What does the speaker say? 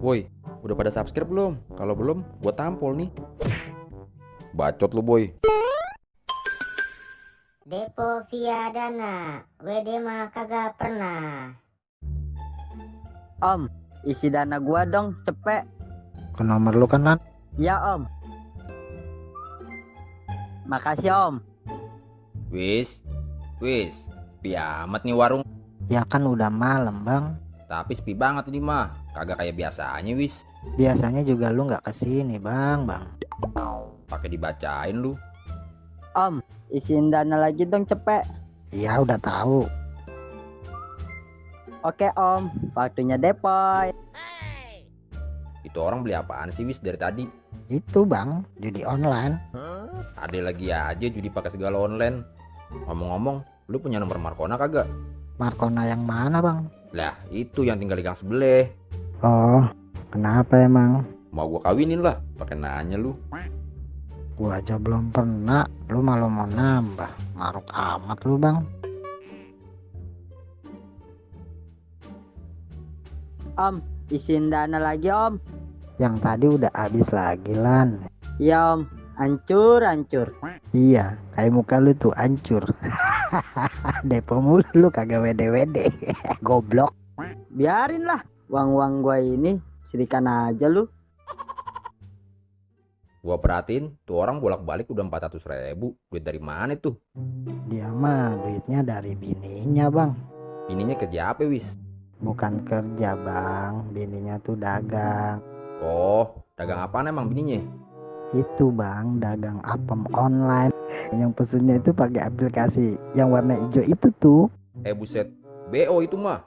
Woi, udah pada subscribe belum? Kalau belum, gua tampol nih. Bacot lu, boy. Depo via Dana, WD mah kagak pernah. Om, isi dana gua dong, cepet. Ke nomor lu kan, Lan? Ya om. Makasih om. Wis, sepi amat nih warung. Ya kan udah malam, Bang. Tapi sepi banget ini mah. Kagak kayak biasanya, wis. Biasanya juga lu nggak kesini, Bang. Pakai dibacain lu. Om, isiin dana lagi dong, cepet. Iya, udah tahu. Oke om, waktunya depoy. Itu orang beli apaan sih, wis, dari tadi? Itu, Bang, judi online. Ada lagi aja judi pakai segala online. Ngomong-ngomong, lu punya nomor Markona kagak? Markona yang mana, Bang? Lah, itu yang tinggal di gang sebelah. Oh, kenapa emang? Mau gua kawinin lah, pakai nanya lu. Gua aja belum pernah, lu malah mau nambah. Maruk amat lu, Bang. Om, isiin dana lagi om. Yang tadi udah habis lagi, Lan. Ya om, hancur. Iya, kayak muka lu tuh hancur. Depo mulu lu kagak wede-wede. Goblok. Biarin lah, uang gua ini, sirikan aja lu. Gua perhatiin, tuh orang bolak-balik udah 400.000. Duit dari mana tuh? Dia mah duitnya dari bininya, Bang. Ininya kerja apa, wis? Bukan kerja, Bang. Bininya tuh dagang. Oh, dagang apaan emang bininya? Itu, Bang, dagang apem online. Yang pesennya itu pakai aplikasi yang warna hijau itu tuh. Buset, BO itu mah.